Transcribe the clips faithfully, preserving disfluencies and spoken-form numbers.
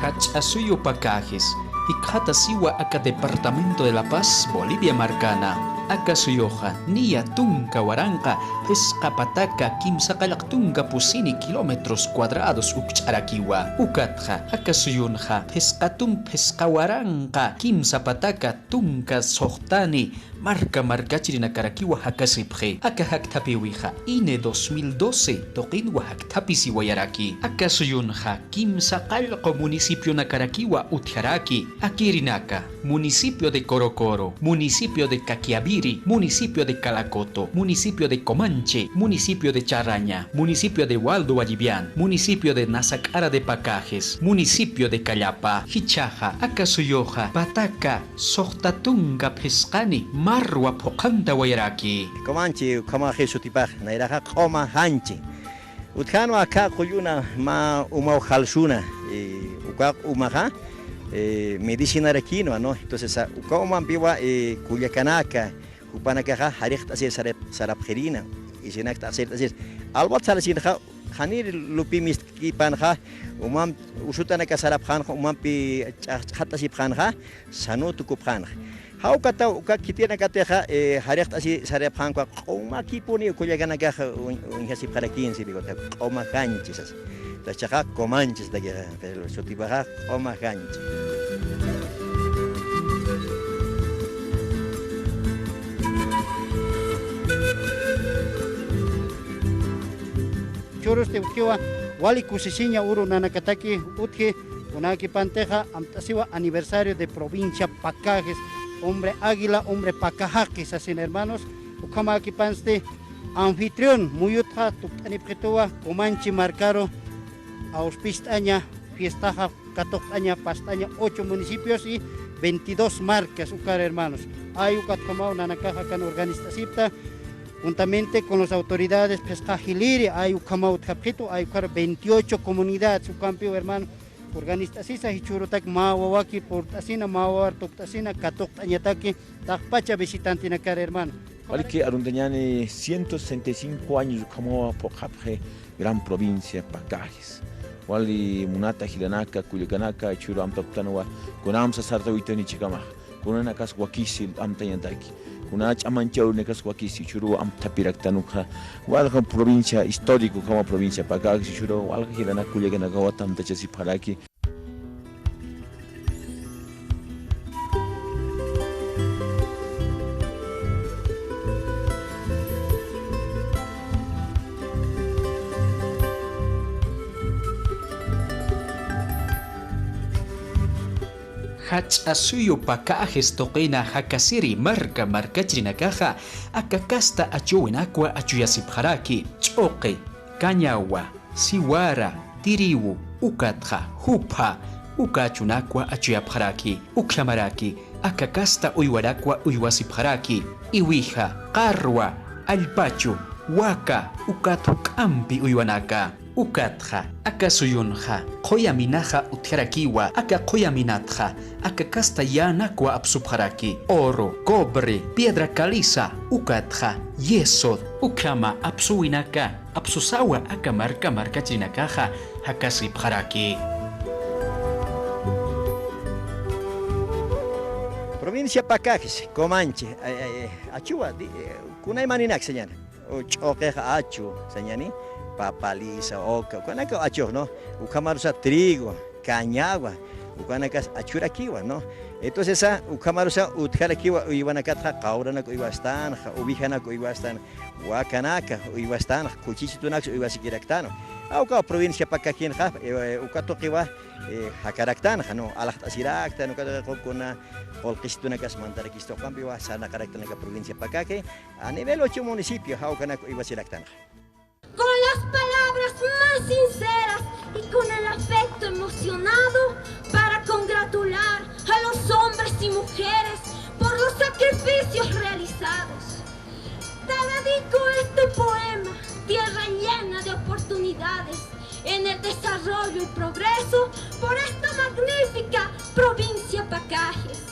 Jach'a suyu Pacajes, jikxatasiwa aka departamento de La Paz, Bolivia markana. Aka suyuxa niya tunka waranqa phisqa pataka kimsa qallq tunka pusini kilómetros cuadrados ukch'arakiwa. Ukatxa aka suyunxa phisqa tum phisqa waranqa kimsa pataka tunka suxtani marka markachirinakarakiwa jakasipxi. Aka jakthapiwixa INE dos mil doce tuqinwa jakthapisiwayaraki. Aka suyunxa kimsa qallqu municipionakarakiwa utjaraki. Akirinaka: municipio de Corocoro, municipio de Caquiaviri, municipio de Calacoto, municipio de Comanche, municipio de Charraña, municipio de Waldo Vallivian, municipio de Nasak'ara de Pacajes, municipio de Callapa. Jichhaxa aka suyuxa pataka suxta tunka phisqani marwa phuqhantawayaraki. Comanche ukhamaxi sutipax, nayraxa q'uma janchi. Utjänwa aka qulluna mä umaw jalsuna, eh, uka umaxa, eh, medicinarakinwa, ¿no? Entonces, a, uka umampiwa, eh, kullakanaka, jupanakaxa jarïqt'asir sarap-, sarapxirïna, isinakta asirt'asir. Alwat sarasirxa, janir lupi mistkipanxa, umam usutanaka sarapxänxa, umampi ch'ax-, ch'axat'asipxänxa, sanu tukupxänxa. Jawkataw uka khitinakatixa, eh, jarïqt'asi sarapxänxa, q'umakipuni kullakanakax uñ-, uñjasipxarakïnsi, digo, q'uma janchi sasa. Tachaxa Comanche satakixa, pero sutipaxa q'uma janchi. Churus utjiwa, wali kusisiña uru nanakataki utji, kunäkipantixa amtasiwa aniversario de provincia Pacajes, hombre águila, hombre Pacajaqui sasin hermanos, ukhamäkipansti anfitrión muyutxa tukt'anipxituwa Comanche markaru, auspist'aña, fiestaxa katuqt'aña, past'aña ocho municipios y veintidós marcas, ukar hermanos. Ay ukat ukhamaw nanakaxa kan organist'asipta, juntamente con las autoridades, phisqa jiliri, ay ukhamaw utjapxitu, ay ukhar veintiocho comunidades, ukampiw hermano, organist'asisa, jichhürutak mä wawaki purt'asina, mä wawar tukt'asina, katuqt'añataki, taqpacha visitantinakar hermano. Waliki aruntañäni ciento sesenta y cinco años ukhamawa phuqhapxi gran provincia Pacajes. Wali munata jilanaka, kullakanaka, jichhüru amtapxtanwa, kunamsa sartawitani chhikamax, kunanakas wakisi amtañataki, kuna ch'amanchawinakas wakisi, jichhüru amthapiraktan ukxa, walja provincia histórico ukhama provincia Pacajes, jichhüru walja jilanaka kullakanakawa amtachasipxaraki. Jach'a suyu Pacajes tuqina jakasiri marka markachirinakaxa, aka kasta achuwinakwa achuyasipxaraki: ch'uqi, kañawa, siwara, tiriwu, ukatxa jupha, uka achunakwa achuyapxaraki. Ukhamaraki aka kasta uywanakwa uywasipxaraki: iwija, qarwa, allpachu, waka, ukat juk'ampi uywanaka. Ukatxa aka suyunxa qhuya minaxa utjarakiwa, aka qhuya minatxa aka kasta yänakwa apsupxaraki: oro, cobre, piedra caliza, ukatxa yeso. Ukhama apsuwinaka apsusawa aka marka markachirinakaxa jakasipxaraki. Provincia Pacajes, Comanche, eh, eh, achuwa, di-, eh, kunaymaninak sañäni. O ch'uqix achu sañäni, papa lisa, oca, ukanaka achux, ¿no? Ukhamarusa trigo, kañawa, ukanakas achurakiwa, ¿no? Entonces, a, ukhamarusa utjarakiwa, uywanakatxa qawranak uywastan, ovejanak uywastan, wakanaka uywastan, kuchichitunaks uywasikiraktan. A, uka provincia Pacajenxa, eh, uka tuqiwa, eh, jakaraktanxa, ¿no? Alaxt'asiraktan, uka tuqi kuna qullqisitunakas mantarakistu, ukampiwa sarnaqaraktan aka provincia Pacaje, a nivel ocho municipio, jawkanak uywasiraktanxa. Con las palabras más sinceras y con el afecto emocionado para congratular a los hombres y mujeres por los sacrificios realizados. Te dedico este poema, tierra llena de oportunidades, en el desarrollo y progreso, por esta magnífica provincia Pacajes.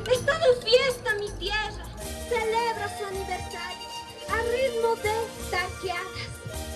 Está de fiesta mi tierra. celebra su aniversario a ritmo de tarqueadas,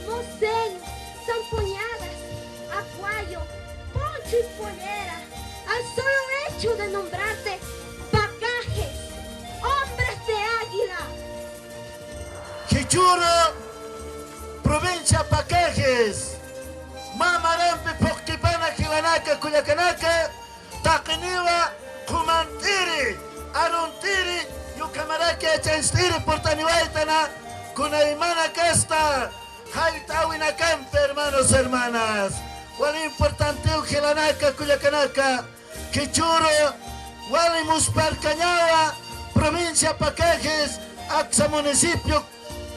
moseño, zampoñadas, aguayo, poncho y pollera, al solo hecho de nombrarte Pacajes, hombres de águila. Jichhüru provincia Pacajes, mä marampi phuqkipana jilanaka kullakanaka, taqiniwa qhumant'iri, arunt'iri, yukhamaraki yachanchst'iri purtaniwaytana, kunaymana kasta jallt'äwinakampi, hermanos, hermanas. Wali importantiw jilanaka kullakanaka, jichhüru wali muspharkañawa provincia Pacajes, aksa municipio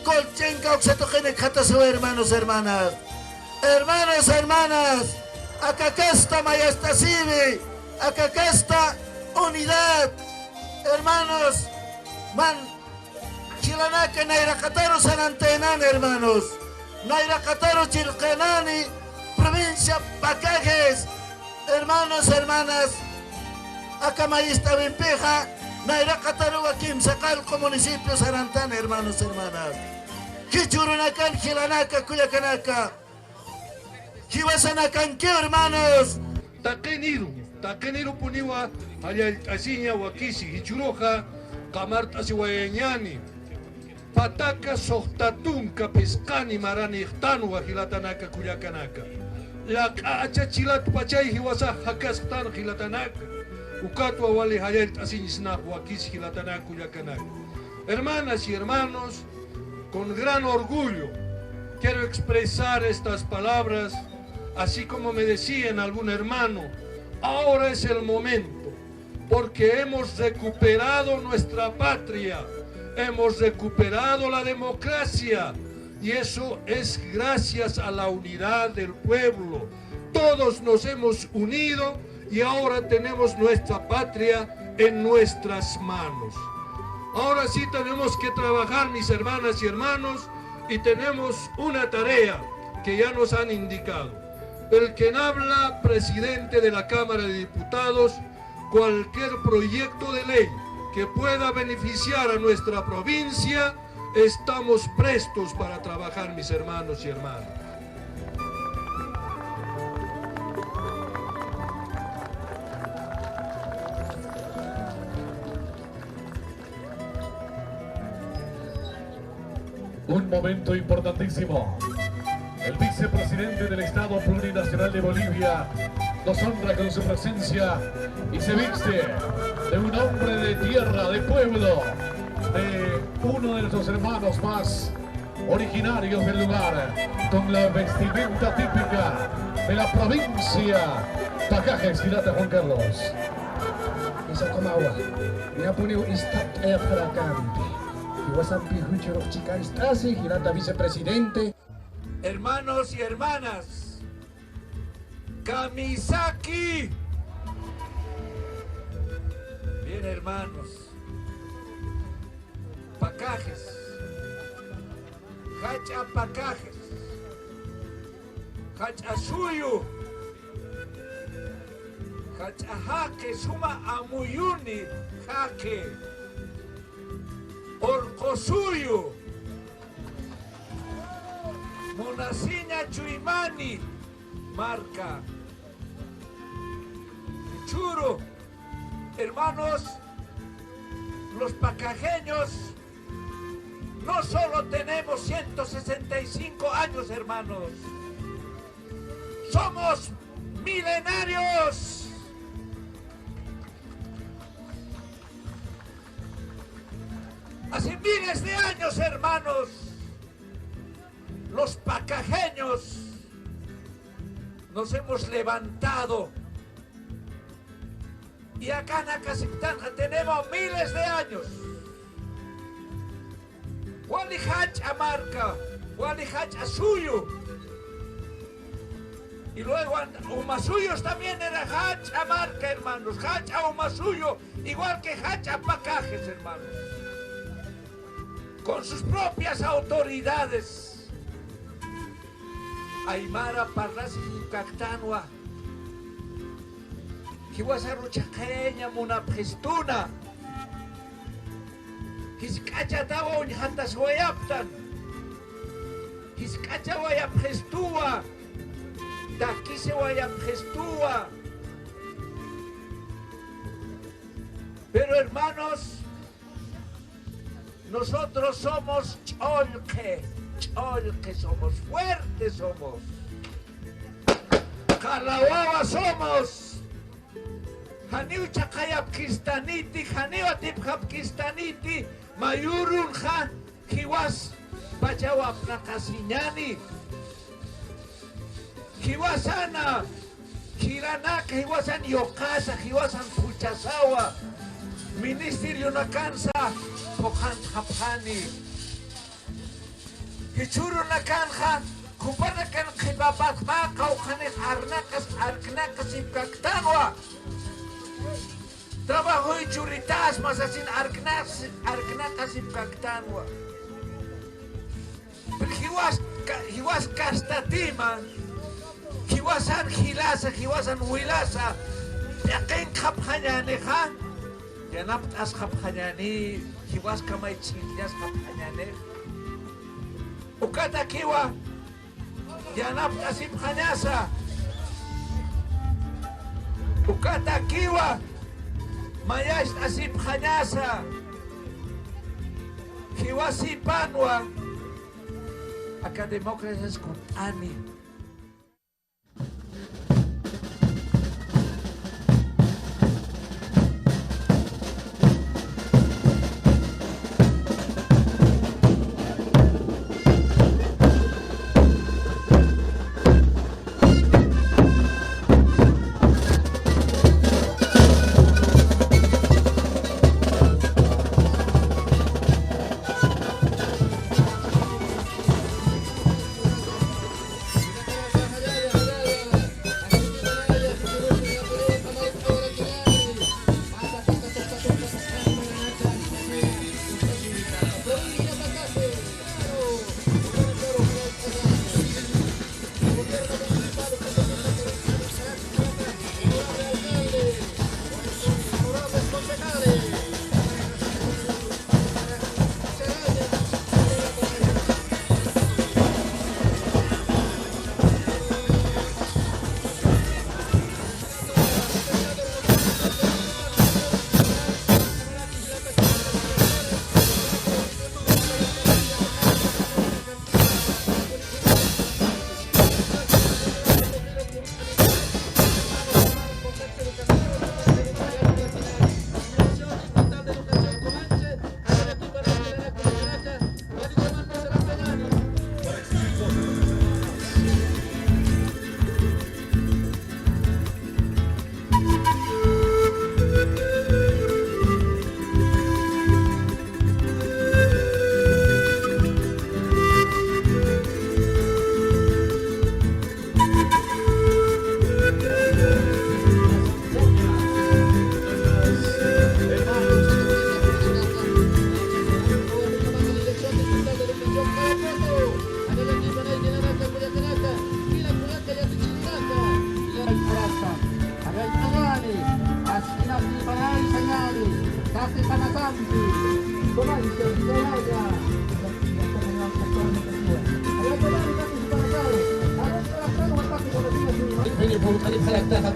Colchén kawksa tuqinikxatasiwa, hermanos, hermanas. Hermanos, hermanas, aka kasta mayast'asiwi, aka kasta unidad, hermanos, man jilanaka nayraqataru sarantaynan, hermanos. Nayraqataru chillqinani provincia Pacajes, hermanos, hermanas. Aka mayist'äwimpixa nayraqataruwa kimsa qallqu municipio sarantan, hermanos, hermanas. Jichhürunakan jilanaka kullakanaka, jiwasanakankiw, hermanos. Taqiniru, taqinirupuniwa jallallt'asiña wakisi, jichhüruxa qamart'asiwayañäni. Pataka suxta tunka phisqani maranïxtanwa jilatanaka kullakanaka. Laq'a achachilat pachay jiwasax jakasxtan jilatanaka. Ukatwa wali jallallt'asiñsnax wakis jilatanaka kullakanaka. Hermanas y hermanos, con gran orgullo quiero expresar estas palabras, así como me decían algún hermano, ahora es el momento, porque hemos recuperado nuestra patria, hemos recuperado la democracia, y eso es gracias a la unidad del pueblo. Todos nos hemos unido y ahora tenemos nuestra patria en nuestras manos. Ahora sí tenemos que trabajar, mis hermanas y hermanos, y tenemos una tarea que ya nos han indicado. El quien habla, presidente de la Cámara de Diputados, cualquier proyecto de ley que pueda beneficiar a nuestra provincia, estamos prestos para trabajar, mis hermanos y hermanas. Un momento importantísimo. El vicepresidente del Estado Plurinacional de Bolivia nos honra con su presencia y se viste de un hombre de tierra, de pueblo, de uno de nuestros hermanos más originarios del lugar, con la vestimenta típica de la provincia Pacajes, jilata Juan Carlos. Isaqamawa, ñapuniw ist'apt'ayapxarakampi. Jiwasampi juchurux chikanchst'asi, jilata vicepresidente. Hermanos y hermanas, kamisaki. Bien, hermanos. Pacajes. Jach'a Pacajes. Jach'a suyu. Jach'a jaqi, suma amuyuni jaqi. Urqu suyu. Munasiña Chuymani marka. Churu, hermanos, los pacajeños no solo tenemos ciento sesenta y cinco años, hermanos, somos milenarios. Hace miles de años, hermanos, los pacajeños nos hemos levantado. Y acá en Acasiptanja tenemos miles de años. Wali jach'a marka, wali jach'a suyu. Y luego an-, Umasuyos también era jach'a marka, hermanos. Jach'a Umasuyo, igual que jach'a Pacajes, hermanos. Con sus propias autoridades. Aymara parlasiñ kaktanwa. Jiwasaru chhaqhayaña munapxistuna. Jisk'achatawa uñjataswayaptan. Jisk'achawayapxistuwa. Takisiwayapxistuwa. Pero hermanos, nosotros somos ch'ollqi, ch'ollqi somos, fuertes somos. Qala wawa somos. Janiw chhaqayapkistaniti, janiw atipxapkistaniti, mayürunxa jiwaspachaw apnaqasiñäni. Jiwasana, jilanaka jiwasan yuqasa, jiwasan phuchhasawa, ministerionakansa phuqhantxapxani. Jichhürunakanxa jupanakan qhipapax mä qawqhanix arnaqas, arknaqasipkaktanwa. Trabajoy churitasma sasin arknas-, arknaqasipkaktanwa. Pero jiwas ka-, jiwas kastatima, jiwasan jilasa, jiwasan wilasa p'iqinkxapxañänixa, yanapt'asxapxañäni, jiwas kamay chhijllasxapxañänix. Ukatakiwa yanapt'asipxañasa. Ukatakiwa mayacht'asipxañasa. Jiwasipanwa aka democracias kunt'ani.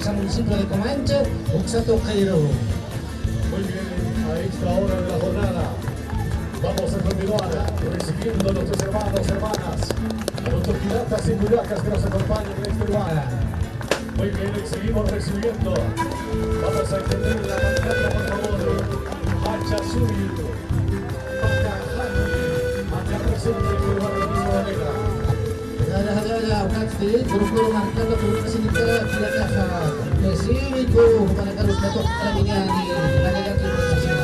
Municipio de Comanche, uksa tuqiru. Muy bien, a esta hora de la jornada vamos a continuar recibiendo a nuestros hermanos, hermanas, a nuestros piratas y muracas que nos acompañan en este lugar. Muy bien, seguimos recibiendo. Vamos a extender la pancarta, por favor. Hacha Azul, Paca Jani, acá presente, por favor, la misma manera. Jaya, jaya, jaya, ukatsti, kurukuru markata, kurukasinikara, pirataxa, cívico, jupanakaru katuqt'aniñäni, jaya, jaya, jaya.